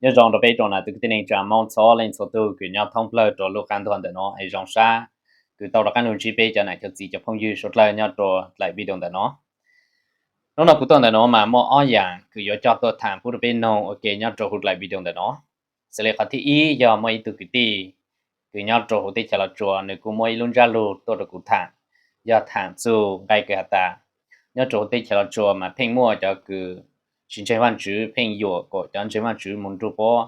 Nyob zoo rau peb tsoom nam txiv kwv tij neej tsa Hmoob txhua leej txhua tug kws nyob thoob plawg rua lub qab ntuj ntawm no es zoo sab kws tau rov qaab lug ntsib peb cov nam cov txiv cov phooj ywg suav dlawg nyob rua dlaim video ntawm no. Nub no kuv tuaj ntawm no mas muaj ob yaam kws yuav coj tuaj thaam pub rua peb noog ua ke nyob rua huv dlaim video ntawm no. Xws le qhov thib ib yog muaj ib tug kwv tij kws nyob rua huv teb chaws Los Tsuas, nws kuj muab ib lub ntsab lug tuaj rua kuv thaam, yog thaam txug nqai kws has tas nyob rua huv teb chaws Los Tsuas mas pheej muaj cov kws tsis ntseeg Vaajtswv pheej yuam kom cov ntseeg Vaajtswv moog nrug puab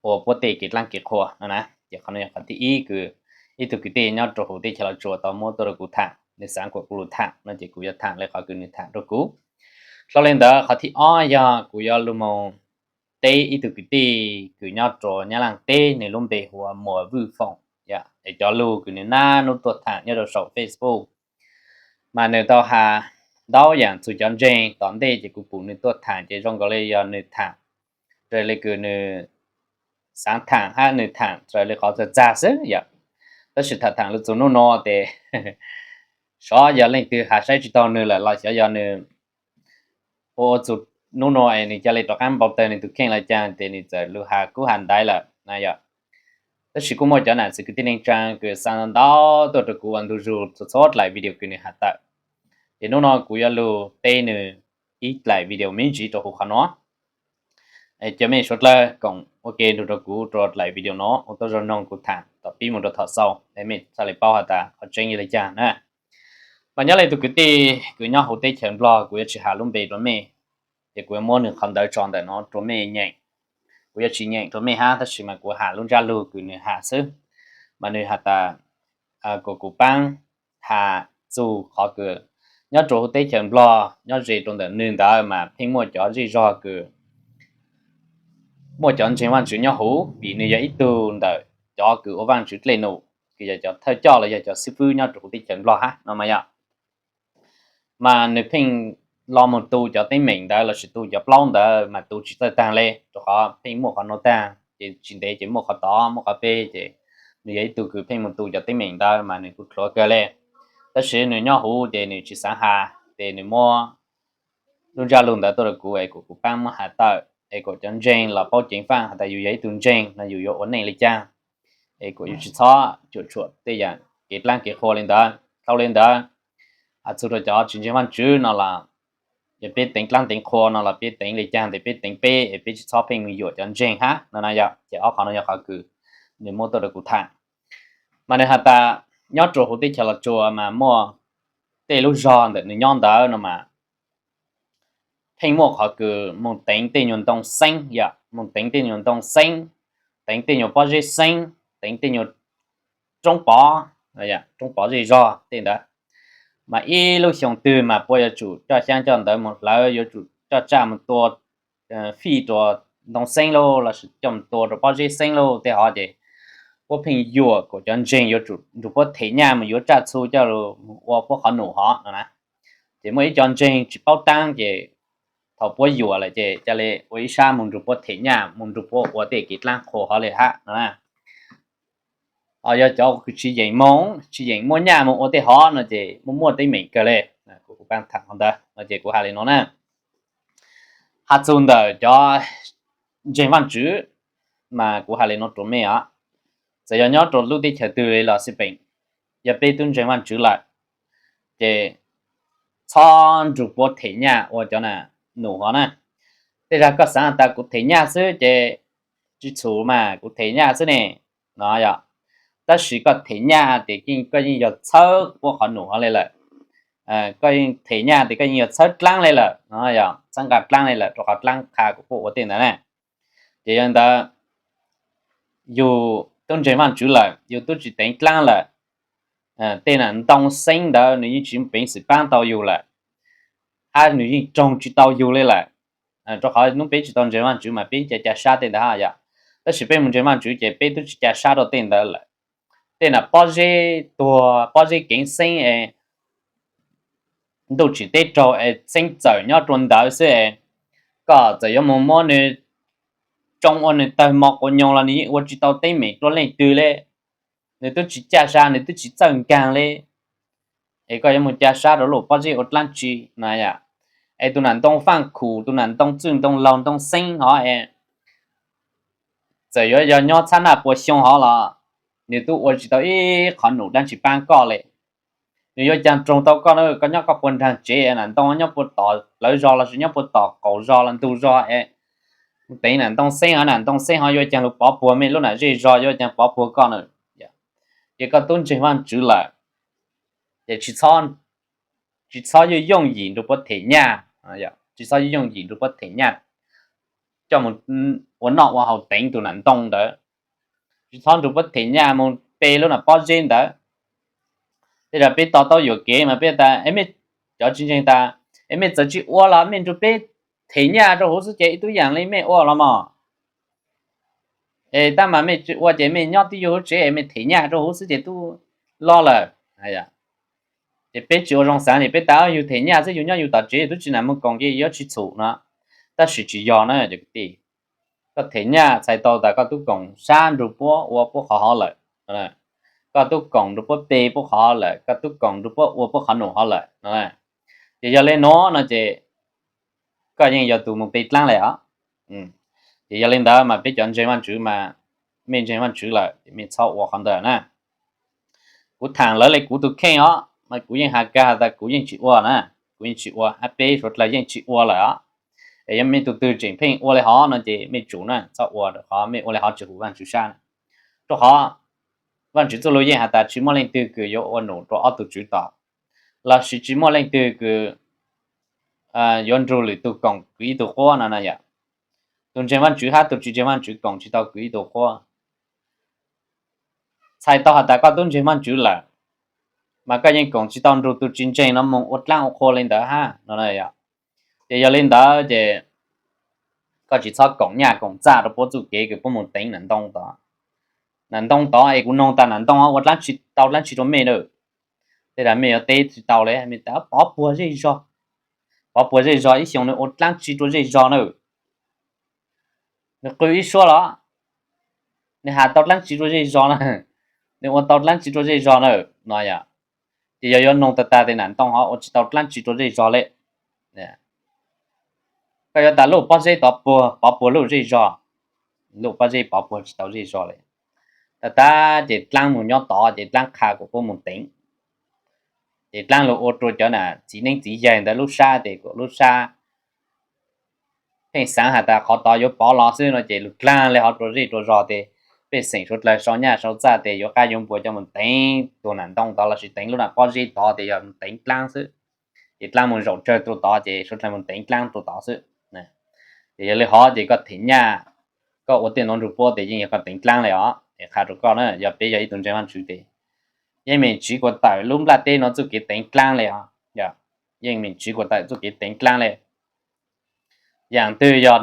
ua puab tej kev dlaab kev qhua no na. Ces qhov no yog qhov thib ib kws ib tug kwv tij nyob rua huv teb chaws Los Tsuas tau muab tuaj rua kuv thaam, nws xaav kom kuv lug thaam no ces kuv yuav thaam le qhov kws nws thaam rua kuv. Dlhau le ntawd qhov thib ob yog kuv yuav lug moog teb ib tug kwv tij kws nyob rua Nyab Laaj teb, nws lub npe hu ua Muas Vwj Foom. Es cov lug kws nws nab nub tuaj thaam nyob rua saum Facebook mas nws tau has ntau yaam txug cov ntseeg. Tom ntej ces kuv pum nws tuaj thaam ces zoo nkaus le yog nws thaam raws le kws nws xaav thaam hab nws thaam raws le qhov txag txag xwb yom. Tab sis thaam thaam lug txug nub no tes xyov yog leej twg has saib tsis taug nws lawm los xyov yog nws ua ua txug nub no es nws ca le rov qaab npau tawg nws tug kheej los caag tes nws txawm lug has kub has ntaiv lawm na yom. Tab sis kuj muaj cov nam txiv kwv tij neej tsaa kws xa ntau tuaj rua kuv ua ntu zug txhua txhua dlaim video kws nws has tawm. Ces nub no kuv yuav lug teb nws ib dlaim video me ntsis rua huv qhov no. Cov mej suav dlawg koom ua ke nrug rua kuv rua dlaim video no ua tuab zoo noog kuv thaam tom pib moog rua thaum xaus es mej txhaj le paub has tas qhov tseeb yog le caag na. Mas nyob le tug kwv tij kws nyob huv teb chaws Nplog, kuv yuav tsis has lub npe rua mej, ces kuv yuav muab nws qhov ntawv tso ntawm no rua mej nyeem. Kuv yuav tsis nyeem rua mej hab, tab sis mas kuv has lub ntsab lug kws nws has xwb. Mas nws has tas kom kuv paab has txug qhov kws nyob rua huv teb chaws Nplog nyob ze rua ntawm nws ntawd mas pheej muaj cov zej zog kws muaj cov ntseeg Vaajtswv nyob huv, vim nws yog ib tug ntawm cov kws ua Vaajtswv dlej num, kws yog cov thawj coj los yog cov xib fwb nyob rua huv teb chaws Nplog hab no mas yom. Mas nws pheej los moog tu cov teeb meem ntawd lossis tu cov plaub ntawd mas tu tsis txawj taag le, rua qhov pheej muaj qhov nuav taag ces tsis ntev ces muaj qhov tod muaj qhov peb, ces nws yog ib tug kws pheej moog tu cov teeb meem ntawd mas nws kuj dlhuav kawg le. Tab sis nws nyob huv ces nws tsis xaav has, ces nws muab lub ntsab lug ntawd tuaj rua kuv es kom kuv paab muab has tawm es kom cov ntseeg los paub ceev faaj has tas yus yog ib tug ntseeg no yus yuav ua neej le caag, es kom yus tsis txhob cuam tshuam tej yaam kev dlaab kev qhua le ntawd. Dlhau le ntawd, has txug rua cov tsis ntseeg Vaajtswv no los yog peb teev dlaab teev qhua no los peb teev le caag tes peb teev peb es peb tsis txhob pheej moog yuam cov ntseeg hab no na yom. Ces ob qhov no yog qhov kws nws muab tuaj rua kuv thaam. Mas nws has tas nyob rua huv teb chaws Los Tsuas mas muaj tej lub zog ntawm nws nyob ntawd no mas pheej muaj qhov kws moog teev tej nyuag ntoo xeeb yom, moog teev tej nyuag ntoo xeeb, teev tej nyuag pob zeb xeeb, teev tej nyuag roob pov, roob pov zej zog tej ntawd. Mas ib lub xyoo twg mas puab yuav tsum coj xyaab coj ntawv moog hlawv, yuav tsum coj tsaj moog tua fij rua ntoo xeeb lauj lossis coj moog tua rua pob zeb xeeb lauj tej hov ces puab pheej yuam kom cov ntseeg yuav tsum nrug puab them nyaj moog yuav tsaj txhu coj lug moog ua puab qhov num hov no na. Ces muaj ib co ntseeg tsis paub dlaab ces thaum puab yuam lawm ces ca le ua ib sab moog nrug puab them nyaj moog nrug puab ua tej kev dlaab qhua hov le hab no na. Yog cov kws tsis yeem moog, tsis yeem muab nyaj moog ua tej hov no ces muaj muaj teeb meem kawg le. Kuv paab thaam qhov ntawd no ces kuv has le no na. Has txug ntawm cov ntseeg Vaajtswv mas kuv has le no rua mej os, txawm yog nyob rua lub teb chaws twg le los xij peem, yog peb tub ntseeg Vaajtswv lawm ces txhob nrug puab them nyaj ua cov nam num hov na. Tej zag koj xaav tas kuv them nyaj xwb ces tsis txhum mas kuv them nyaj xwb ne no yom. Tab sis koj them nyaj tes koj yeej yog txhawb puab qhov num hov le lawm. Koj yeej them nyaj tes koj yeej yog txhawb dlaab le lawm no yom, txhawb nqaa dlaab le lawm rua qhov dlaab qha kom puab ua tej ntawd na. Ces yog ntawd yug tub ntseeg Vaajtswv lawm yug tub tsis teev dlaab lawm, tej nam ntoo xeeb ntawd nws yeej tsis peev xwm paab tau yug lawm, hab nws yeej raug tsis tau yug le lawm. Rua qhov nub peb tsis tau ntseeg Vaajtswv mas peb ca ca sab tej ntawd hab yom. Tab sis peb moog ntseeg Vaajtswv ces peb tub tsis ca sab rua tej ntawd lawm. Tej nam pob zeb tuag pob zeb keev xeeb es ntuj tsim teb raug es xeeb txawm nyob rua ntawd xwb es koj txawm yuav moog muab nws tsoo ua nws tawg mos quas nyoos los nws yeej ua tsis tau teeb meem rua leej twg le. Nws tub tsis ca sab, nws tub tsis txawj nkaag le, es koj yuav moog ca sab rua lub pob zeb ua dlaab tsi no yom. Es tus nam ntoo faaj khum, tus nam ntoo txwj ntoo laug ntoo xeeb hov es Txawm yuav yog nyob txhab naj pua xyoo hov los nws twb ua tsis tau ib qho num dab tsi paab koj le. Nws yuav caag roog tau koj na, koj nyob koj puag nraag tsev, nam ntoo nyob puag tom plawv zog lossis nyob puag tom qaum zog los ntug zog es teev nam ntoo xeeb hov, nam ntoo xeeb hov yuav caag lug pov puag mej lub nam zej zog, yuav caag pov puag koj na. Ces koj tub ntseeg Vaajtswv lawm ces tsis txhob yooj yooj yim nrug puab them nyaj, tsis txhob yooj yooj yim nrug puab them nyaj coj mus ua noj ua haus teev tug nam ntoo ntawd. Tsis txhob nrug puab them nyaj mus pe lub nam pob zeb ntawd. Tej zag peb to taub yuam kev mas peb tas, mej cov tsis ntseeg tas, es mej txawm tsis ua los mej nrug peb them nyaj rua huv xwb ces ib tug yaam le mej ua los mas. Es tab mas mej tsis ua ces mej nyob tib yug huv tsev mej them nyaj rua huv xwb ces tub loj lawm. Ces peb tsis ua zoo xaav ces peb tas yug them nyaj xwb, yug nyob yug tom tsev tub tsi nam moog koom ces yuav tsis txhum no. Tab sis tsis yog na cov kwv tij. Koj them nyaj txhais tau tas koj tub koom sab nrug puab ua puab qhov hov lawm, koj tub koom nrug puab pe puab qhov hov lawm, koj tub koom nrug puab ua puab qhov num hov lawm no. Ces yog le nuav no ces koj yeej yog tug moog pe dlaab le os. Ces yog le ntawd mas peb cov ntseeg Vaajtswv mas, mej ntseeg Vaajtswv lawm ces mej txhob ua qhov ntawd na. Kuv thaam lawv le kuv tug kheej os, mas kuv yeej has kag has tas kuv yeej tsis ua na, kuv yeej tsis ua, hab peb suav dlawg yeej tsis ua lawm os. Es yog mej tug twg tseem pheej ua le hov no ces mej tsum na, txhob ua, qhov mej ua le hov tsis huv Vaajtswv sab na. Rua qhov Vaajtswv txuj lug yeej has tas tsis muaj leej twg kws yuav ua num rua ob tug tswv tod, lossis tsis muaj leej twg kws yuav nrug lwm tug koom kwv ib tug quab no na yom. Tug ntseeg Vaajtswv hab tug tsis ntseeg Vaajtswv koom tsis tau kwv ib tug quab. Txhais tau has tas koj tub ntseeg Vaajtswv lawm, mas koj yeej koom tsis tau nrug tug tsis ntseeg no moog ua dlaab ua qhua le ntawd hab no. Ces yog le ntawd ces koj tsis txhob koom nyaj koom txaj rua puab txuj kev kws puab moog teev nam ntoo tod. Nam ntoo tod es kuv noog tas nam ntoo ua dlaab tsi tau dlaab tsi rua mej na. Tej zag mej yuav teb tsis tau le, mej tas pov puag zej zog, pov puag zej zog ib xyoos nws ua dlaab tsi rua zej zog na. Nws qw ib suab los nws has tau dlaab tsi rua zej zog na, nws ua tau dlaab tsi rua zej zog na no yom. Ces yog yuav noog tag tag tes nam ntoo hov ua tsis tau dlaab tsi rua zej zog le. Koj yuav tas luj pob zeb tod puag, pov puag luj zej zog, luj pob zeb pov puag tsis tau zej zog le. Tag tag ces dlaab moog nyob tod ces dlaab qha kuas puab moog teev. Ces dlaab lug ua rua cov nam txiv neeb txiv yaig ntawd lub sab tes kuas lub sab pheej xaav has tas qhov tod yuav pov los xwb no ces lug dlaag le hov rua zej rua zog tes pej xeem suav dlawg sau nyaj sau txaj tes yuav qab yuav npua coj moog teev tug nam ntoo tod lossis teev lub nam pob zeb tod tes yog moog teev dlaab xwb. Ces dlaab moog zaum tsawg rua tod ces suav dlawg moog teev dlaab rua tod xwb. Ces yog le hov ces koj them nyaj, koj ua tej nuav nrug puab tes yeej yog koj teev dlaab le os. Es qha rua koj na, yog peb yog ib tug ntseeg Vaajtswv tes yeej meem tsiv kuas tawm lub nplaj teb nuav txuj kev teev dlaab le os. Yeej meem tsiv kuas tawm txuj kev teev dlaab le. Yaam twg yog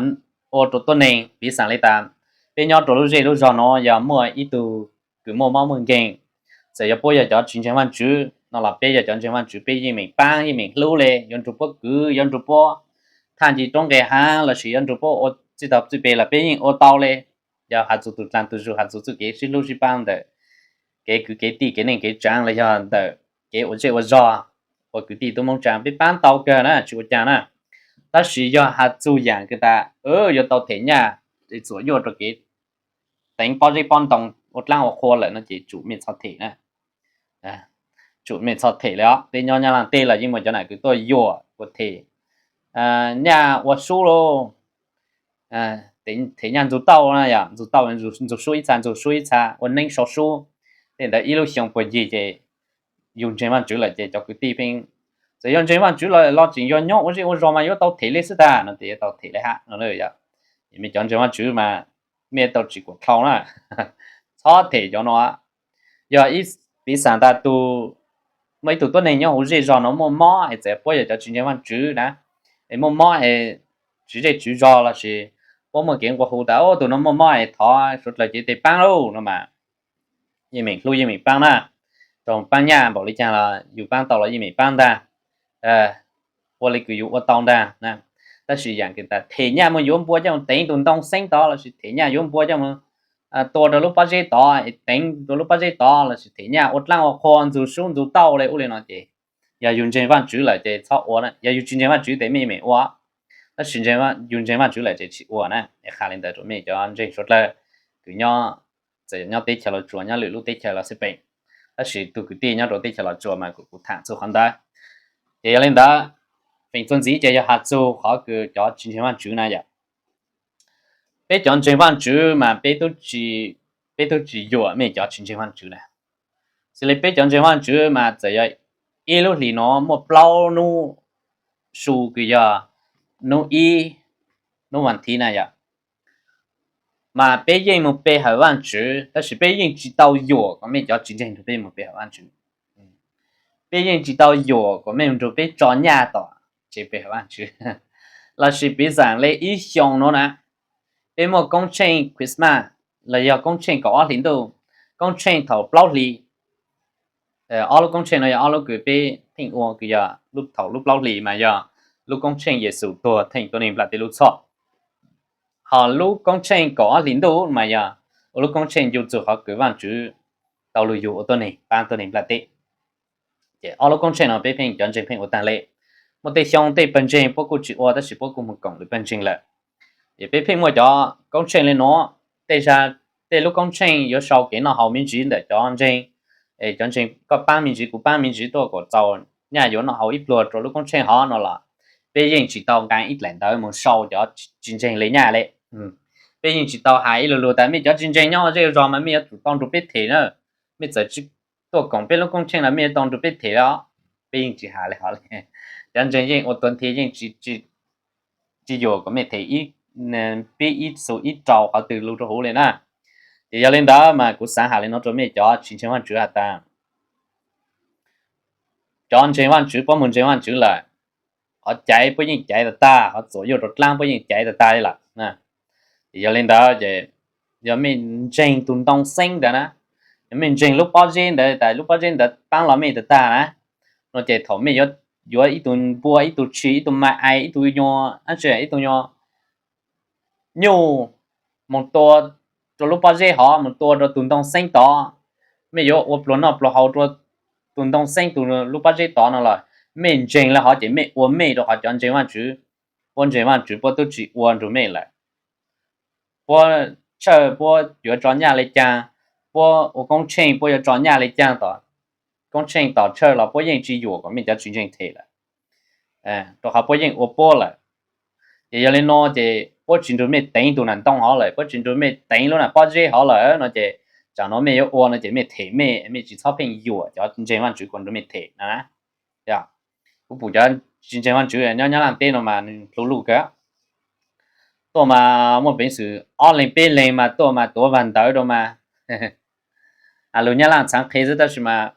ua rua tuab neeg, piv xam le tas peb nyob rua lub zej lub zog nuav yog muaj ib tug kws muaj mob muaj nkeeg, txawm yog puab yog cov tsis ntseeg Vaajtswv no los peb yog cov ntseeg Vaajtswv peb yeej meem paab yeej meem hlub le, yuav nrug puab kwv yuav nrug puab thaj nci roob nqe haav lossis yuav nrug puab ua txij tag txij peg los peb yeej ua tau le. Yog has txug tug dlaag tug zug, has txug txuj kev sib hlub sib paab ntawm kev kwv kev tij kev neej kev tsaav los yog ntawm kev ua zej ua zog, ua kwv tij tub Moob Tsaa peb paab tau kawg na tsis ua caag na. Tab sis yog has txug yaam kws tas yuav tau them nyaj, txuam yuaj rua kev teev pob zeb pob ntoo ua dlaab ua qhua lawm no ces tsum mej txhob them na. Tsum mej txhob them le os. Peb nyob Nyab Laaj teb los yeej muaj cov nam kws tuaj yuam kuas them nyaj ua sub lauj, them nyaj ntxug tauj na yom, ntxug tauj ntxug sub ib txha ntxug sub ib txha ua neeb sau sub. Tej ntawd ib lub xyoo puag yig ces yug ntseeg Vaajtswv lawm ces cov kwv tij pheej, txawm yog ntseeg Vaajtswv los tseem yog nyob ua zej ua zog mas yuav tau them le xwb tag no ces yuav tau them le hab no. Mej cov ntseeg Vaajtswv mas mej tau tsis kuam dlhau na, txhob them cov no. Yog ib, piv xam tas tug, muaj ib tug tuab neeg nyob huv zej zog no muaj mob es txawm puab yog cov tsis ntseeg Vaajtswv na, es muaj mob es tswv zej tswv zog lossis puab muaj kev nqua hu tas tus no muaj mob es thov suav dlawg cev tes paab lauj no mas yeej meem hlub yeej meem paab na. Raug paab nyaj npaum li caag los yug paab tau los yeej meem paab ntag, ua le kws yug ua tau ntag. Tab sis yaam kws tas them nyaj moog yuav npua coj moog teev tug ntoo xeeb tod lossis them nyaj yuav npua coj moog tua rua lub pob zeb tod, teev rua lub pob zeb tod lossis them nyaj ua dlaab ua qhua ntxug sub ntxug tauj le ub le no ces yog yug ntseeg Vaajtswv lawm ces txhob ua na, yog yug tsis ntseeg Vaajtswv tes mej meem ua, tab sis yug ntseeg Vaajtswv lawm ces tsis ua na. Es qha le ntawd rua mej cov ntseeg suav dlawg tus nyob, txawm nyob teb chaws Los Tsuas, nyob lwm lub teb chaws los xij peem, tab sis tus kwv tij nyob rau teb chaws Los Tsuas mas kuv tham txug qhov ntawd. Ces yog li ntawd, feem txuas ntxiv ces yog has txug qhov kws cov tsis ntseeg Vaajtswv na yom. Peb cov ntseeg Vaajtswv mas peb tub tsis yuam mej cov tsis ntseeg Vaajtswv na. Xws li peb cov ntseeg Vaajtswv mas txawm yog ib lub hlis nuav muaj plaub nub su kws yog nub ib, nub vas thiv na yom, mas peb yeej mus pe hawm Vaajtswv, tab sis peb yeej tsis tau yuam kom mej cov tsis ntseeg nrug peb mus pe hawm Vaajtswv. Peb yeej tsis tau yuam kom mej nrug peb tso nyaj tom tsev pe hawm Vaajtswv. Lossis piv xam le ib xyoo nuav na, peb muaj koob tsheej Christmas los yog koob tsheej kaum ob hlis ntuj, koob tsheej thaum plaub hli, ob lub koob tsheej no yog ob lub kws peb pheej ua kws yog thaum lub plaub hli mas yog lub koob tsheej Yexus tuag theej tuab neeg nplaj teb lub txhoj. Ho lub koob tsheej kaum ob hlis ntuj mas yog ua lub koob tsheej ncu txug qhov kws Vaajtswv tau lug yug ua tuab neeg paab tuab neeg nplaj teb. Ces ob lub koob tsheej no peb pheej cov ntseeg pheej ua taag le. Muaj tej xyoo tej pawg ntseeg puab kuj tsis ua tab sis puab kuj moog koom lwm pawg ntseeg lawm. Ces peb pheej muaj cov koob tsheej le nuav, tej zag tej lub koob tsheej yuav sau kev noj haus me ntsis ntawm cov ntseeg, cov ntseeg koj paab me ntsis kuv paab me ntsis tuaj kom txaus nyaj yuav noj haus ib pluag rua lub koob tsheej hov no los peb yeej tsis tau nqaa ib dlaim ntawv moog sau cov tsis ntseeg le nyaj le. Peb yeej tsis tau has ib lu lug tas mej cov tsis ntseeg nyob zej zog mas mej yuav tsum tau nrug peb them na, mej txawm tsis tuaj koom peb lub koob tsheej los mej yuav tau nrug peb them os. Peb yeej tsis has le hov le. Cov ntseeg yeej ua tuag nthi yeej tsis yuam kom mej them pib ib xu ib rau qhov twg lug rua huv le na. Ces yog le ntawd mas kuv xaav has le nuav rua mej cov tsis ntseeg Vaajtswv has tas, cov ntseeg Vaajtswv puab moog ntseeg Vaajtswv lawm, qhov caiv puab yeej caiv tag tag, qhov txuam yuj rua dlaab puab yeej caiv tag tag le lawm. Ces yog le ntawd ces yog mej ntseeg tug ntoo xeeb ntawd na, yog mej ntseeg lub pob zeb ntawd tas lub pob zeb ntawd paab los mej tag tag na, no ces thaum mej yuav ib tug npua ib tug tshis ib tug ma ai ib tug nyuas ab tsi ib tug nyuas nyuj moog tua rua lub pob zeb hov, moog tua rua tug ntoo xeeb tod, mej yuav ua pluag noj pluag haus rua tug ntoo xeeb tug lub pob zeb tod no lawm, mej ntseeg le hov ces mej ua mej rua qhov cov ntseeg Vaajtswv, puab ntseeg Vaajtswv puab tub tsis ua nrug mej lawm. Puab tshawj puab yuav tso nyaj le caag, puab ua koob tsheej puab yuav tso nyaj le caag tom koob tsheej tom tshawj los puab yeej tsis yuam kom mej cov tsis ntseeg them lawm, rua qhov puab yeej ua puab lawm. Ces yog le nuav ces puab tsis nrug mej teev tug nam ntoo hov lawm, puab tsis nrug mej teev lub nam pob zeb hov lawm no ces, tsam no mej yuav ua no ces mej them mej, mej tsis txhob pheej yuam cov ntseeg Vaajtswv kom nrug mej them na. Kuv pum cov tsis ntseeg Vaajtswv nyob Nyab Laaj teb no mas nwg plhu luj kawg. Tuaj mas muaj peev xwm ob leeg peb leeg mas tuaj mas tuav vaag ntawv rua mas, lug Nyab Laaj txhaav qhe xwb tab sis mas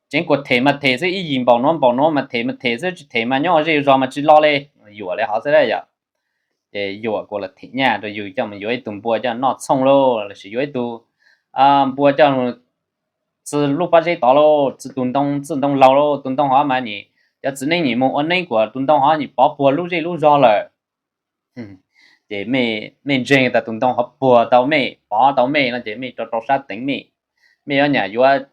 tseev kuas them mas them xwb, ib yim npaum nuav npaum nuav mas them mas them xwb, tsis them mas nyob zej zog mas tsis lo le. Yuam le hov xwb yom. Ces yuam kuas los them nyaj rua yug coj mus yuav ib tug npua coj noj txhooj lauj, lossis yuav ib tug npua coj txi lub pob zeb tod lauj, txi tug ntoo, txi ntoo laug lauj, tug ntoo hov mas nyem, cov txiv neeb nyem moog ua neeb kuas tug ntoo hov nyem pov puag lub zej lub zog lawm. Ces mej ntseeg tas tug ntoo hov puag tau mej, pov tau mej no ces mej rau rau sab teev mej. Mej yuav nyam yuav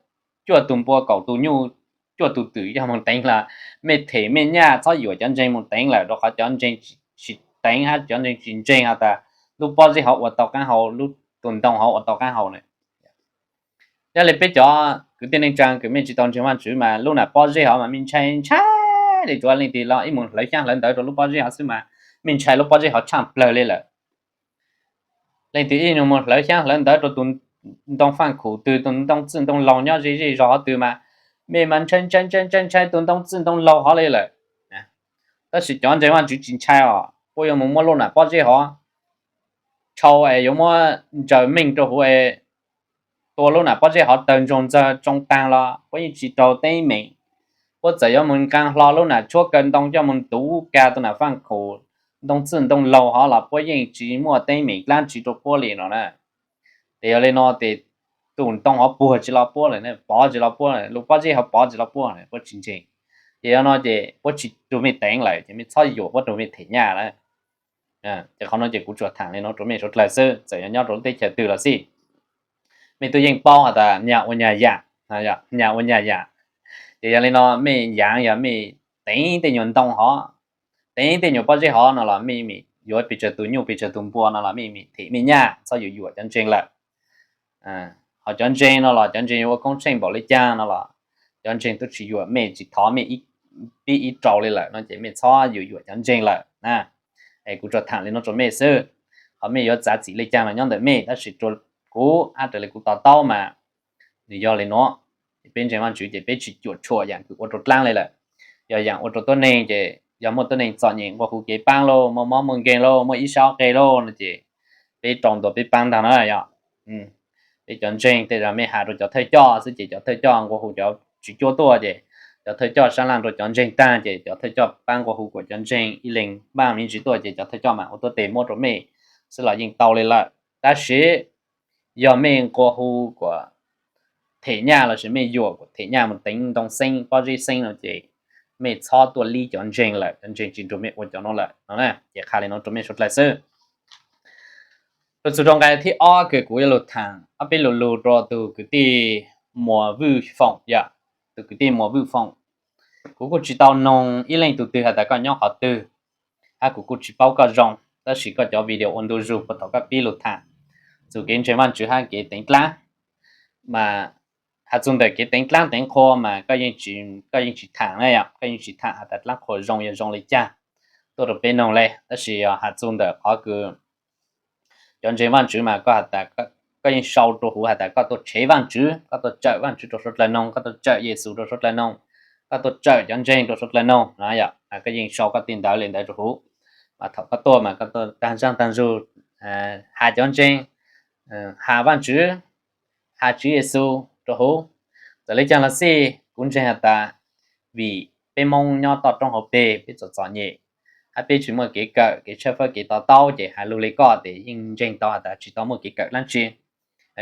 cuaj tug npua kaum tug nyuj, cuaj tug twm coj moog teev los mej them mej nyaj, txhob yuam cov ntseeg moog teev lawm, rua qhov cov ntseeg tsis teev hab cov ntseeg tsis ntseeg has tas lub pob zeb hov ua tau qaab hau, lub tug ntoo hov ua tau qaab hau na. Yog le peb cov kwv tij neej tsaa kws mej tsis tau ntseeg Vaajtswv mas lub nam pob zeb hov mas mej ntshai ntshai le, tsuav leej twg los ib mus hlawv xyaab hlawv ntawv rua lub pob zeb hov xwb mas mej ntshai lub pob zeb hov tshaaj plawg le lawm. Leej twg ib nyuag mus hlawv xyaab hlawv ntawv rua tug ntoo faaj khum twg, tug ntoo txwj ntoo laug nyob ze zej zog hov twg mas mej mas ntshai ntshai ntshai ntshai ntshai tug ntoo txwj ntoo laug hov le lawm. Tab sis cov ntseeg Vaajtswv tsis ntshai os, puab yuav mus muab lub nam pob zeb hov tshau es yuav muab ntsaws meej rua huv es tua lub nam pob zeb hov tawg ntsoog ntxawg tsoo taag los puab yeej tsis raug teeb meem. Puab txawm yuav mus nqaa hlo lub nam tshuab kaw ntoo coj mus tuv ka tug nam faaj khum ntoo txwj ntoo laug hov los puab yeej tsis muaj teeb meem dlaab tsi rua puab li no na. Ces yog le no ces tug ntoo hov puag tsis lo puab lawm, pov tsis lo puab, lub pob zeb hov pov tsis lo puab, puab tsis ntseeg. Ces yog no ces puab tsis rug mej teev lawm ces mej txhob yuam puab rug mej them nyaj lawm. Ces qhov no ces kuv tsuas thaam le no rua mej suav dlawg xwb, txawm yog nyob rua lub teb chaws twg los xij. Mej tub yeej paub has tas nyag ua nyag yaam, nyag ua nyag yaam. Ces yog le no mej yaav yog mej teev tej nyuag ntoo hov, teev tej nyuag pob zeb hov no los mej, yuav pes tsawg tus nyuj pes tsawg tus npua no los mej them mej nyaj, txhob yuam yuam cov ntseeg lawm. Ho cov ntseeg no los cov ntseeg yuav ua koob tsheej npaum li caag no los cov ntseeg twb tsis yuam mej, tsis thov mej pib ib rau li lawm no ces mej txhob yuam yuam cov ntseeg lawm na. Es kuv tsuas tham li no rau mej xwb, ho mej yuav txav txim li caag los nyob ntawm mej, tab sis rau kuv hab raws li kuv to taub mas nws yog li nuav. Peb ntseeg Vaajtswv ces peb tsis cuam tshuam yaam kws ua rau dlaab li lawm. Yog yaam ua rau tuab neeg ces yog muaj tuab neeg txom nyem nqua hu kev paab lauj, muaj mob muaj nkeeg lauj, muaj ib sab qe lauj no ces peb rau ntua peb paab ntag na yog. Peb cov ntseeg tej zag mej has rau cov thawj coj xwb ces cov thawj coj nqua hu cov tswv cuab tuaj ces cov thawj coj sab laj rau cov ntseeg taag ces cov thawj coj paab nqua hu kuas cov ntseeg ib leeg npaaj me ntsis tuaj ces cov thawj coj mas ua tuab teg muab rau mej xwb los yeej tau li lawm. Tab sis yog mej nqua hu kuas them nyaj lossis mej yuam kuas them nyaj mus teev ntoo xeeb pob zeb xeeb no ces mej txhob tuaj lib cov ntseeg lawm, cov ntseeg tsis nrug mej ua cov nuav lawm no. Ces qha li no rau mej suav dlawg xwb. Lug txug rau nqai thib ob kws kuv yuav lug thaam ob peb lug lug rau tug kwv tij Muas Vwj Foom yom. Tug kwv tij Muas Vwj Foom, kuv kuj tsis tau noog ib leej tug twg has tas koj nyob qhov twg, hab kuv kuj tsis paub koj zoo, tab sis koj cov video ua ntu zug puag thaum koj pib lug thaam txug kev ntseeg Vaajtswv hab kev teev dlaab, mas has txug ntawm kev teev dlaab teev qhua mas koj yeej tsis thaam na yom, koj yeej tsis thaam has tas dlaab qhua zoo yog zoo li cas tuaj rau peb noog le. Tab sis yog has txug ntawm qhov kws cov ntseeg Vaajtswv mas koj has tas, koj yeej sau rau huv has tas koj tuaj tshev Vaajtswv, koj tuaj tsawm Vaajtswv rau suav dlawg noog, koj tuaj tsawm Yexus rau suav dlawg noog, koj tuaj tsawm cov ntseeg rau suav dlawg noog no yom, koj yeej sau koj tej ntawv li ntawd rau huv. Mas thaum koj tuaj mas koj tuaj taag zaaj taag zug has cov ntseeg, has Vaajtswv, has Tswv Yexus rau huv. Txawm le caag los xij kuv ntseeg has tas vim peb Moob nyob toj roob hauv peg peb txom txom nyem, hab peb tsis muaj kev kawm kev tshawb fawb kev to taub ces has lug li koj tes yeej ntseeg tau has tas tsis tau muaj kev kawm dlaab tsi,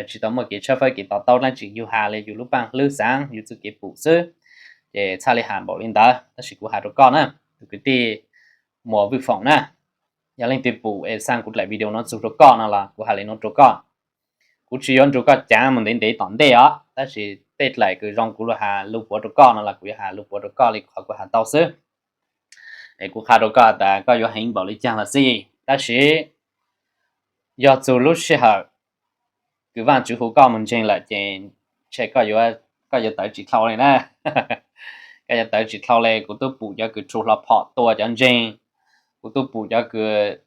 tsis tau muaj kev tshawb fawb kev to taub dlaab tsi, yug has li yug lub paaj hlwb xaav yug txuj kev pum xwb. Ces txhaj li has npaum li ntawd, tab sis kuv has rau koj na, tug kwv tij Muas Vwj Foom na, yog leej twg pum es xaa kuv dlaim video nuav txug rau koj no los kuv has li nuav rau koj. Kuv tsis yuav nrug koj caav mus ntev ntev tom ntej os, tab sis tej dlaim kws zoo kuv lug has lug puav rau koj no los kuv yuav has lug puav rau koj li qhov kuv has tau xwb. Es kuv qha rau koj tas koj yuav heev npaum li caag los xij, tab sis yog txug lub sij hawm kws Vaajtswv hu koj mus ntseeg lawm ces ntshe koj yuav tawv tsis dlhau li na. Koj yuav tawv tsis dlhau li. Kuv tub pum cov kws tshu hlo phom tua cov ntseeg, kuv tub pum cov kws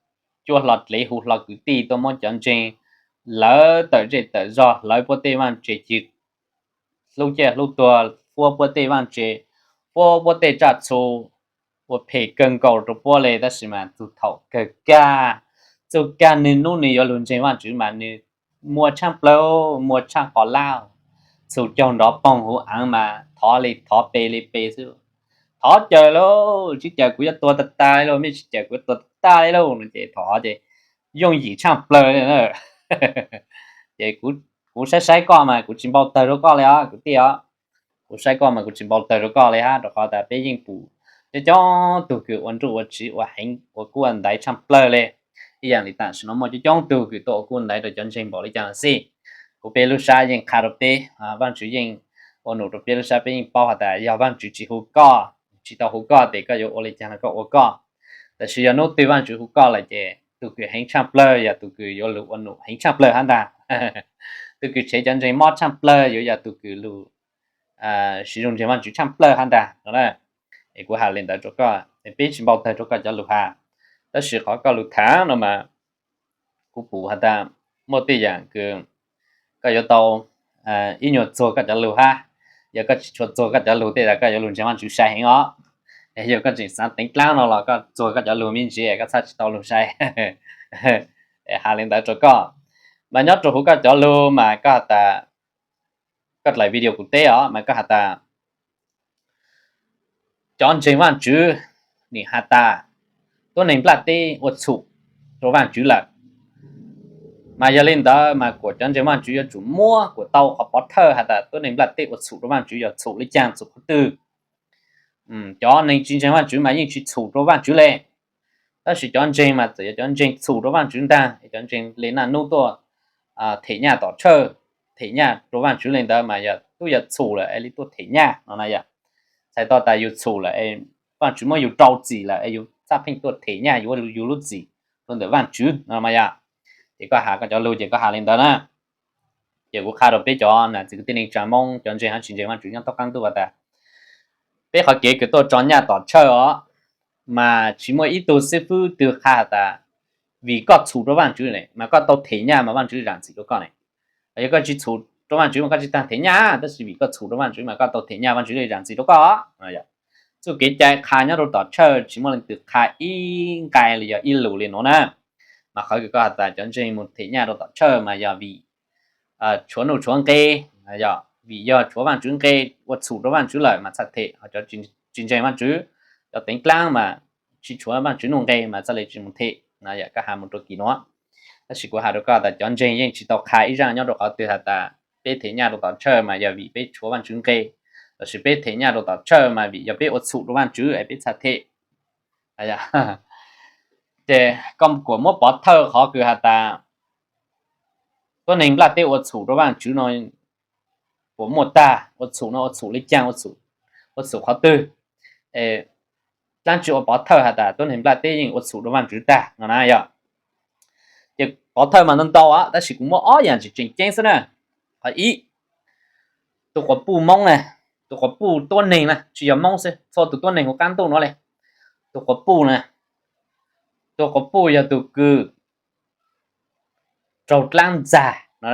cuab hlo dlev hu hlo kwv tij tuaj muab cov ntseeg lawv tawm zej tawm zog, hlawv puab tej vaaj tse cig, hlub ciaj hlub tuag, fuab puab tej vaaj tse, fuab puab tej tsaj txhu, ua phem kawg nkaus rau puab li, tab sis mas txug thaum kawg kag, txug kag nwg nub nwg yuav lug ntseeg Vaajtswv mas nwg muaj tshaaj plawg, muaj tshaaj qos lab, txhum caug nrov poog huv aav mas thov li thov pe li pe xwb. Thov cawm lauj, tsis cawm kuv yuav tuag tag tag li lauj, mej tsis cawm kuv yuav tuag tag tag li lauj no ces thov ces yooj yim tshaaj plawg li. Ces kuv saib saib koj mas kuv tsis npau tawg rau koj li os kwv tij os. Kuv saib koj mas kuv tsis npau tawg rau koj li hab, rau qhov tas peb yeej pum coob coob tug kws ua nruj ua tsiv ua heev ua kub ua ntaiv tshaaj plawg li. Ib yaam li tam sim no muaj coob coob tug kws tuaj ua kub ua ntaiv rau cov ntseeg npaum li cas los xij, kuv peb lub sab yeej qha rau peb, Vaajtswv yeej ua num rau peb lub sab, peb yeej paub has tas yog Vaajtswv tsis hu koj, tsis tau hu koj tes koj yuav ua li cas los koj ua koj. Tab sis yog nub twg Vaajtswv hu koj lawm ces tug kws heev tshaaj plawg yog tug kws yuav lug ua num heev tshaaj plawg hab ntag. Tug kws tshev cov ntseeg mob tshaaj plawg yuav yog tug kws lug siv zug ntseeg Vaajtswv tshaaj plawg hab ntag no. Es kuv has li ntawd rau koj, peb tsis npau tawg rau koj cov lug has, tab sis qhov koj lug thaam no mas kuv pum has tas muaj tej yaam kws koj yuav tau ib nyuag txuag koj cov lug hab. Yog koj tsis tshua txuag koj cov lug tej tas koj yuav lug ntseeg Vaajtswv sai heev os. Yog koj tseem xaav teev dlaab no los koj txuag koj cov lug me ntsis koj txhaj tsis tau lug sai. Has li ntawd rau koj, mas nyob rau huv koj cov lug mas koj has tas, koj dlaim video kuv teb os mas koj has tas cov ntseeg Vaajtswv nim has tas tuab neeg nplaj teb ua txhum rau Vaajtswv lawm. Mas yog li ntawd mas kuas cov ntseeg Vaajtswv yuav tsum muab kuas tau qhov pov thawj has tas tuab neeg nplaj teb ua txhum rau Vaajtswv yog txhum li caag txhum qhov twg. Cov neeg tsis ntseeg Vaajtswv mas yeej tsis txhum rau Vaajtswv le. Tab sis cov ntseeg mas txawm yog cov ntseeg txhum rau Vaajtswv ntag, cov ntseeg le naj nub tuaj them nyaj tom tshawj, them nyaj rau Vaajtswv li ntawd mas yog tub yog txhum lawm es li tuaj them nyaj no na yom. Txhais tau tas yus txhum lawm es Vaajtswv muab yus rau txim lawm es yus txhaj pheej tuaj them nyaj yuav yus lub txim. rau ntawm Vaajtswv no mas yog. Ces koj has koj cov lug ces koj has li ntawd na. Ces kuv qha rau peb cov nam txiv kwv tij neej tsaa Moob cov ntseeg hab tsis ntseeg Vaajtswv nyob thoob qaab ntuj has tas, peb qhov kev kws tuaj tso nyaj tom tshawj os, mas tsis muaj ib tug xib fwb twg qha has tas, vim koj txhum rau Vaajtswv ne mas koj tau them nyaj mas Vaajtswv zaam txim rau koj ne. Yog koj tsis txhum rau Vaajtswv mas koj tsis taag them nyaj, tab sis vim koj txhum rau Vaajtswv mas koj tau them nyaj Vaajtswv le zaam txim rau koj. Txuj kev cai qha nyob rau tom tshawj tsis muaj leej twg qha ib nqai los yog ib lus li nuav na. Mas qhov kws koj has tas cov ntseeg mus them nyaj rau tom tshawj mas yog vim tshuav nuj tshuav nqe, vim yog tshuav Vaajtswv nqe, ua txhum rau Vaajtswv lawm mas txhaj them, ho cov tsis ntseeg Vaajtswv, cov teev dlaab mas tsis tshuav Vaajtswv nuj nqe mas txhaj le tsis mus them. Koj has mus rau kis nuav. Tab sis kuv has rau koj tas cov ntseeg yeej tsis tau qha ib zaaj nyob rau qhov twg has tas peb them nyaj rau tom tshawj mas yog vim peb tshuav Vaajtswv nqe, lossis peb them nyaj rau tom tshawj mas vim yog peb ua txhum rau Vaajtswv es peb txhaj them. Ces koj kuas muab pov thawj qhov kws has tas tuab neeg nplaj teb ua txhum rau Vaajtswv no puas muaj tag, ua txhum no ua txhum le caag, ua txhum qhov twg, dlaab tsi ua pov thawj has tas tuab neeg nplaj teb yeej ua txhum rau Vaajtswv tag no na yog. Ces pov thawj mas ntau ntau, tab sis kuv muab ob yaam tseem tseem ceeb xwb na. Qhov ib, tus quas puj Moob na, tus quas puj tuab neeg na, tsis yog Moob xwb, txhua tus tuab neeg huv qaab ntuj nuav le. Tus quas puj na, tus quas puj yog tus kws raug dlaab ntxag no.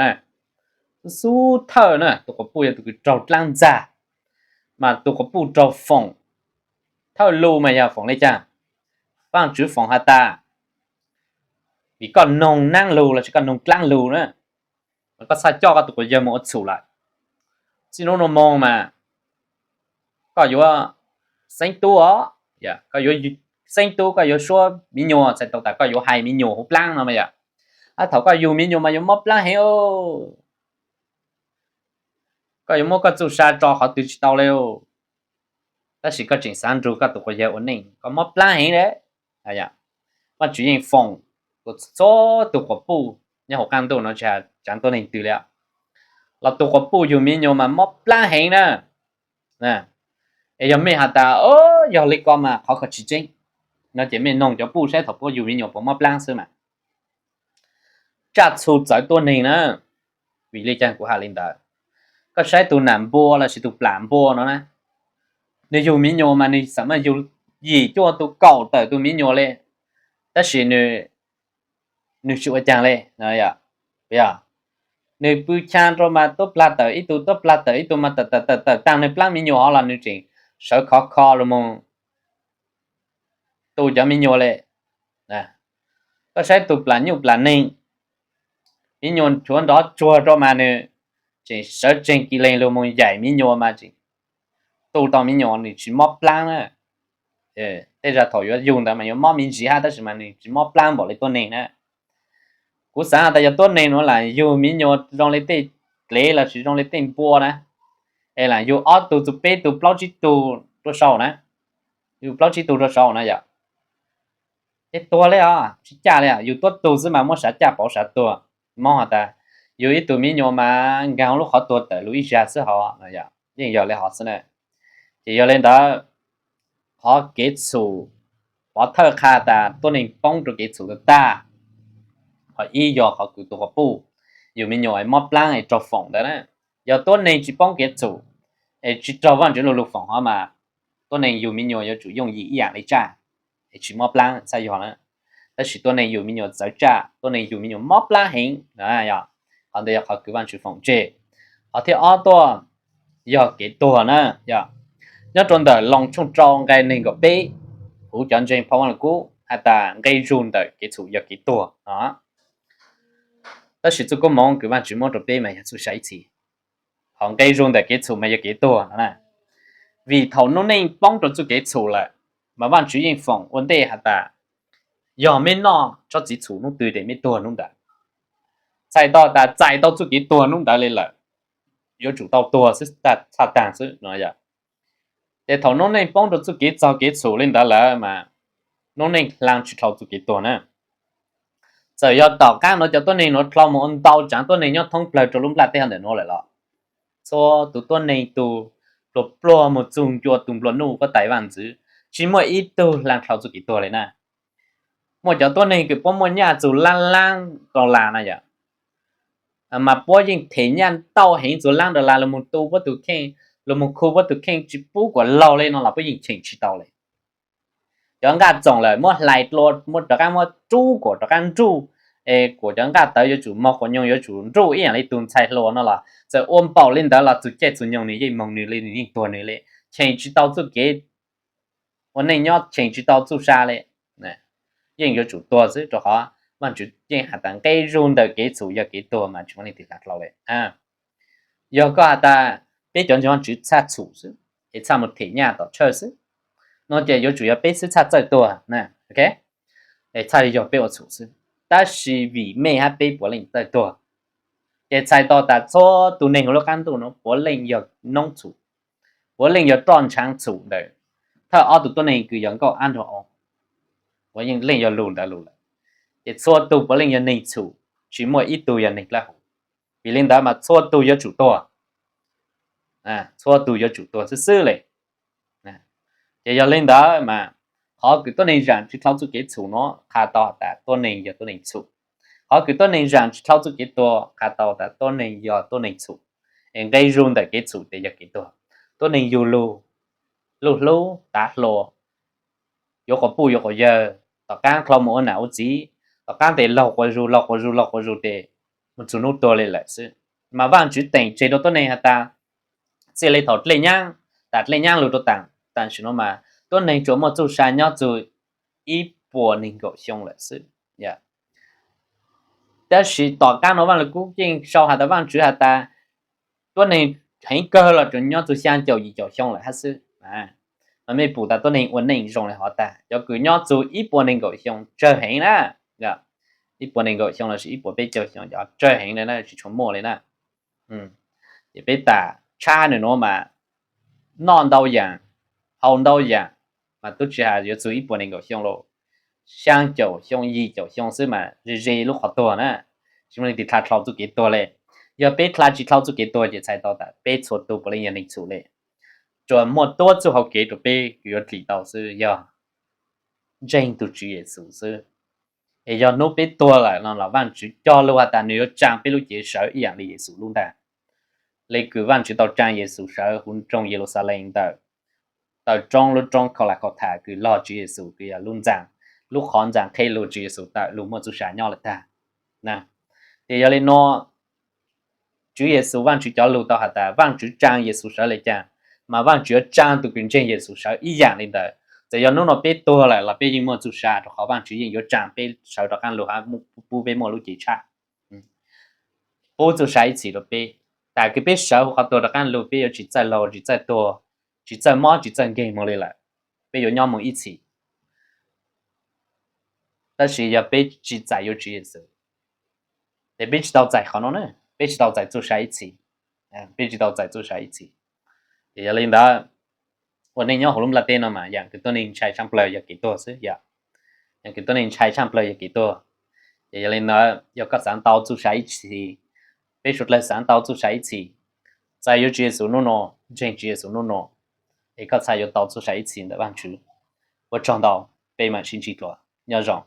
Xub thawj na, tus quas puj yog tus kws raug dlaab ntxag, mas tus quas puj raug foom. Thawj lug mas yog foom le caag? Vaajtswv foom has tas, vim koj noog naab lug lossis koj noog dlaab lug na, mas koj txhaj coj koj tus quas yawg mus ua txhum lawm. Txij nub nuav moog mas koj yuav xeeb tub os, koj yuav xeeb tub, koj yuav suab miv nyuas, txhais tau tas koj yuav hais miv nyuas huv plaab no mas yog. Thaum koj yug miv nyuas mas yuav mob plaab heev. Koj yuav muab koj txuj sa tso qhov twg tsis tau le. Tab sis koj tseem xav nrug koj tus quas yawg ua neej, koj mob plaab heev le. Vaajtswv yeej foom txhua tus quas puj nyob huv qaab ntuj no, tsis has tsaav tuab neeg twg le. Los tus quas puj yug miv nyuas mas mob plaab heev na. Es yog mej has tas, yog le ko mas qhov ko tsis tseeb no ces mej noog cov puj saib thaum puab yug miv nyuas puas mob plaab xwb mas. Tsaj txhu txawv tuab neeg na. Vim le caag kuv has le ntawd? Koj saib tus nam npua lossis tus plam npua no na, nwg yug miv nyuas mas nwg xam mas yug yim cuaj tus kaum tawm tus miv nyuas le, tab sis nwg tsis ua caag le. Yog nwg pw cha rua mas tuab plag tawm ib tug, tuab plag tawm ib tug mas tawm tawm tawm tawm taag nwg plaab miv nyuas hov los nwg tseem sawv khov kho lug moog tu cov miv nyuas le. Koj saib tus plam nyuj plam neeg, miv nyuas chuav nrov tsuag rua mas nwg tseem sawv tseeg kis leeg lug moog yaim miv nyuas mas tseem tu tau miv nyuas, nwg tsis mob plaab na. Tej zag thaum yuav yug ntawd mas yuav mob me ntsis hab, tab sis mas nwg tsis mob plaab npaum le tuab neeg na. Kuv xaav tas yog tuab neeg nuav lam yug miv nyuas zoo le tej dlev lossis zoo le tej npua na, es lam yug ob tug txug peb tug plaub tsib tug rua saum na, yug plaub tsib tug rua saum na yom, ces tuag le os, tsis caj le os. Yug tuab tug xwb mas muab sav caj pauv sav tuag. Moob has tas yug ib tug miv nyuas mas nkaag lub qhov tuag tawm lug ib zag xwb hov, yeej yog le hov xwb na. Ces yog le ntawd, qhov kev txhum pov thawj qha tas tuab neeg poob rua kev txhum tag tag, qhov ib yog qhov kws tus quas puj yug miv nyuas mob plaab es raug foom ntawd na. Yog tuab neeg tsis poob kev txhum es tsis raug Vaajtswv lug lug foom hov mas tuab neeg yug miv nyuas yuav tsum yooj yim ib yaam le tsaj es tsis mob plaab txhaj yog na. Tab sis tuab neeg yug miv nyuas txawv tsaj, tuab neeg yug miv nyuas mob plaab heev. Qhov ntawd yog qhov kws Vaajtswv foom tseg. Qhov thib ob tuaj yog kev tuag na. Yog nyob rua ntawm Loos tshooj rau nqe neeg nkaum peb, kuv cov ntseeg phau Vaaj Lug Kub has tas nqe zug ntawm kev txhum yog kev tuag no. Tab sis txuj koob moov kws Vaajtswv muab rua peb mas yog txuj sa ib txhis, hos nqe zug ntawm kev txhum mas yog kev tuag no na. Vim thaum noob neej poob rua txuj kev txhum lawm, mas Vaajtswv yeej foom ua ntej has tas, yog mej noj tsob txiv txhum nub twg ces mej tuag nub ntawd. Txhais tau tas txais tau txuj kev tuag nub ntawd le lawm, yuav tsum tau tuag xwb, txhaj taag xwb no. Ces thaum noob neej poob rua txuj kev txog kev txhum le ntawd lawm mas noob neej hla tsis dhau txuj kev tuag na. Txawm yog tom qaab nuav cov tuab neeg nuav dhau moog ua ntau tsaav tuab neeg nyob thoob plawg rua lub nplaj teb hov ntawm nuav lawm los, txhua tus tuab neeg tug pluag pluag moog txug ncua tug nplua nuj huab tais vaaj ntxwv, tsis muaj ib tug hla dhau txuj kev tuag le na. Muaj cov tuab neeg kws puab muaj nyaj txug laab laab dollar no yom, mas puab yeej them nyaj ntau heev txug laab dollar lug moog tu puab tug kheej, lug moog khu puab tug kheej tsi pub kuas laug le no los puab yeej cheem tsi tau le. Cov nqaj txoom lawm muab hlais dlua, muab rov qaab muab rub kuas rov qaab nruj, es kuas cov nqaj tawv yuav tsum moog quas nyoog yuav tsum nruj ib yaam le tug ntxhais hluas no los txawm ua npaum le ntawd los txug caij txug nyoog nwg yeej moog nwg le, nwg yeej tuag nwg le, cheem tsi tau txuj kev ua neej nyob, cheem tsi tau txuj sa le. Yeej yuav tsum tuag xwb rua qhov Vaajtswv yeej has tas nqe zug ntawm kev txhum yog kev tuag mas tsi muaj leej twg tau dlhau le. Yog koj has tas peb cov ntseeg Vaajtswv txhaj txhum xwb es txhaj moog them nyaj tom tshawj xwb no ces yuav tsum yog peb xwb txhaj txawj tuag, txhaj yog peb ua txhum xwb. Tab sis vim mej hab peb puav leej txawj tuag, ces txhais tau tas txhua tug neeg huv lub qaab ntuj nuav puav leej yog noob txhum, puav leej yog roj ntshaav txhum ntawm thawj ob tug tuab neeg kws yog nkauj ab nrog o, puav leej yog lug ntawd lug lawm. Ces txhua tug puav leej yog neeg txhum, tsi muaj ib tug yog neeg dlawb huv. Vim le ntawd mas txhua tug yuav tsum tuag, txhua tug yuav tsum tuag xwb xwb le. Ces yog le ntawd mas qhov kws tuab neeg zaam tsi dlhau txuj kev txhum nuav qha tau has tas tuab neeg yog tuab neeg txhum. Qhov kws tuab neeg zaam tsi dlhau txuj kev tuag qha tau tas tuab neeg yog tuab neeg txhum. Es nqe zug ntawm kev txhum tes yog kev tuag. Tuab neeg yug lug, luj hlub, tav hluas, yuav quas puj yuav quas yawg, tom qaab dlhau moog ua nam ua txiv, tom qaab tes laug quas zug laug quas zug laug quas zug tes moog txug nub tuag le lawm xwb. Mas Vaajtswv teem tseg rua tuab neeg has tas txij le thaum dlej nyaab, tas dlej nyaab lug rua taam sim nuav mas tuab neeg tsuas muaj txuj sa nyob txug ib puas neeg nkaum xyoo lawm xwb. Tab sis tom qaab nuav Vaaj Lug Kub yeej sau has tas Vaajtswv has tas tuab neeg heev kawg los tsuas nyob txug xyaa caum yim caum xyoo lawm hab xwb. Mas mej pum tas tuab neeg ua neej zoo le hov tag, cov kws nyob txug ib puas neeg nkaum xyoo tsawg heev na. Ib puas neeg nkaum xyoo lossis ib puas peb caug xyoo cov tsawg heev le na, tsi tshua muaj le na. Ces peb tam tshab nwg nuav mas noj ntau yaam, haus ntau yaam, mas tub tsi has yuav txug ib puas neeg nkaum xyoo los, xyaa caum xyoo yim caum xyoo xwb mas ze ze lub qhov tuag na. Tsi muaj leej twg dlha dlhau txuj kev tuag le. Yog peb dlha tsi dlhau txuj kev tuag ces txhais tau tas peb txhua tug puav leej yog neeg txhum le. Tsuas muaj tuab txuj hau kev rua peb kws yuav dlim tau xwb yog ntseeg tug Tswv Yexus xwb. Es yog nub peb tuag lawm no los Vaajtswv cog lug has tas nwg yuav tsaa peb lub cev sawv ib yaam le Yexus lub ntag. Le kws Vaajtswv tau tsaa Yexus sawv huv nroog Yeluxalees ntawm taw roob, lub roob Kaulakauthas kws log Tswv Yexus kws yog lub ntxaa, lub qhov ntxaa qheb lug Tswv Yexus tawm lug muaj txuj sa nyob lawm tag. Ces yog le nuav, Tswv Yexus Vaajtswv cov lug tau has tas Vaajtswv tsaa Yexus sawv le caag, mas Vaajtswv yuav tsaa tug kws ntseeg Yexus sawv ib yaam le ntawd. Txawm yog nub nuav peb tuag lawm los peb yeej muaj txuj sa rua qhov Vaajtswv yeej yuav tsaa peb sawv rov qaab lug hab pub peb muaj lub cev tshaj, pub txuj sa ib txhis rua peb. Tam kws peb sawv huv qhov tuag rov qaab lug peb yuav tsi txawj laug, tsi txawj tuag, tsi txawj mob tsi txawj nkeeg moog le lawm, peb yuav nyob moog ib txhis. Tab sis yog peb tsi txais yuav Tswv Yexus, ces peb tsi tau txais qhov nuav na, peb tsi tau txais txuj sa ib txhis, peb tsi tau txais txuj sa ib txhis. Ces yog le ntawd, ua neej nyob huv lub nplaj teb no mas yaam kws tuab neeg ntshai tshaaj plawg yog kev tuag xwb yom. Yaam kws tuab neeg ntshai tshaaj plawg yog kev tuag. Ces yog le ntawd yog koj xaav tau txuj sa ib txhis, peb suav dlawg xaav tau txuj sa ib txhis, txais yuav Tswv Yexus nub nuav, ntseeg Tswv Yexus nub nuav, es koj txhaj yuav tau txuj sa ib txhis ntawm Vaajtswv. Ua tsaug ntau, peb mam sib ntsib dlua, nyob zoo.